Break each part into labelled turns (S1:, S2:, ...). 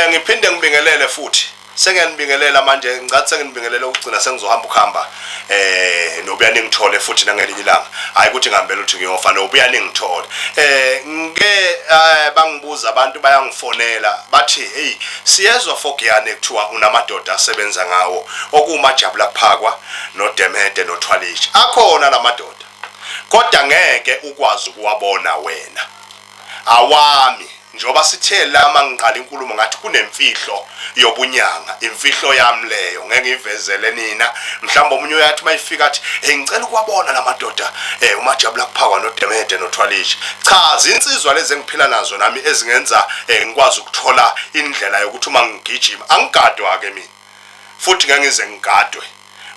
S1: Ngiphinde ngibingelele futhi. Sengiyanibingelela manje ngicathi senginibingelele ukugcina sengizohamba ukuhamba nobuya ningithole futhi nangelinye ilanga. Hayi ukuthi ngihambela ukuthi ngiyofa nobuya ningithole. Ngike bangibuza abantu bayangifonela bathi hey siyezwa Fogiyane kuthiwa unamadoda asebenza ngawo okuwumajabula kuphakwa noDemede noThwalishi. Akhona lamadoda. Kodwa ngeke ukwazi ukuwabona wena. Awami njengoba sithe la mangiqala inkulumo ngathi kunemfihlo yobunyanga imfihlo yami leyo ngeke ngiyivezele nina mhlawumbe omunye uyathi mayifika athi hey ngicela ukuwabona lamadoda eh umajabula kuphakwa noDemede noThwalishi cha zinsizwa lezi engiphila nazo nami ezingenza eh, ngikwazi ukuthola indlela yokuthi uma ngigijima angigadwa ke mina futhi ngeke ngize ngigadwe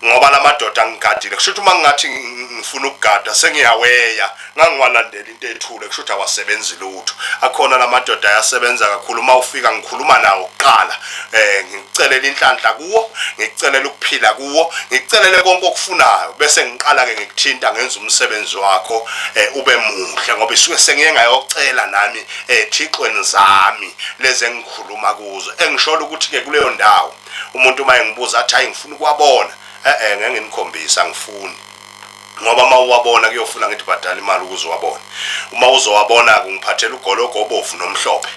S1: ngoba lamadoda angigadile kusho ukuthi uma ngingathi ngifuna ukugada sengiyaweya ngangiwalandela into ethule kusho ukuthi awasebenzi lutho akhona lamadoda ayasebenza kakhulu uma ufika ngikhuluma nawo kuqala eh ngikucelela inhlanhla kuwo ngikucelela ukuphila kuwo ngikucelele konke okufunayo bese ngiqala ke ngikuthinta ngenza umsebenzi wakho eh ube muhle ngoba isuke sengiye ngayocela nami ethixweni zami lezi engikhuluma kuzo engisholo ukuthi ke kuleyo ndawo umuntu uma engibuza athi hayi ngifuna ukuwabona eh eh ngeke nginikhombise angifuni ngoba uma uwabona kuyofuna ngithi bhadala imali ukuze uwabone uma uzowabona kungiphathela ugologo obovu nomhlophe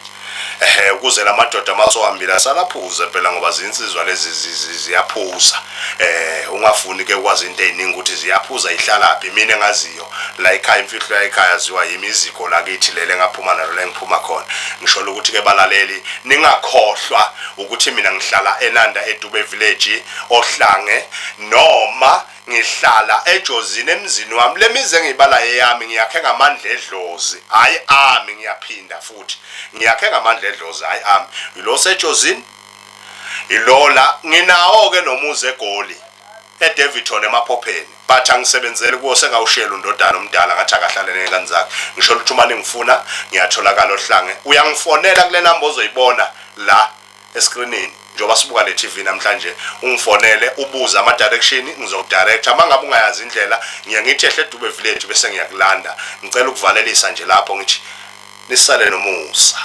S1: ehe ukuze lamadoda masohambile asalaphuze phela ngoba zinsizwa lezi ziyaphuza eh ungafuni ke ukwazi into eziningi ukuthi ziyaphuza ihlalaphi mina engaziyo la ekhaya imfihlo yayikhaya yaziwa yimi iziko lakithi lele engaphuma nalo la engiphuma khona ngisho ukuthi ke balaleli ningakhohlwa ukuthi mina ngihlala eNanda eDube Village oHlange noma ngihlala eJozini emzini wami lemizi engiyibala eyami ngiyakhe ngamandla edlozi hayi ami ngiyaphinda futhi ngiyakhe ngamandla edlozi hayi ami yilo seJozini ilola nginawo ke nomuzi eGoli eDaveyton emaphopheni but angisebenzeli kuwo sengawushiyela undodana omdala ngathi akahlale ney'ngane zakhe ngisho ukuthi uma ningifuna ngiyatholakala ohlange uyangifonela kule namba ozoyibona la eskrinini njengoba sibuka le TV namhlanje ungifonele ubuze ama direction ngizokudirector uma ngabe ungayazi indlela ngiye ngithi ehle Dube Village bese ngiyakulanda ngicela ukuvalelisa nje lapho ngithi nisale nomusa.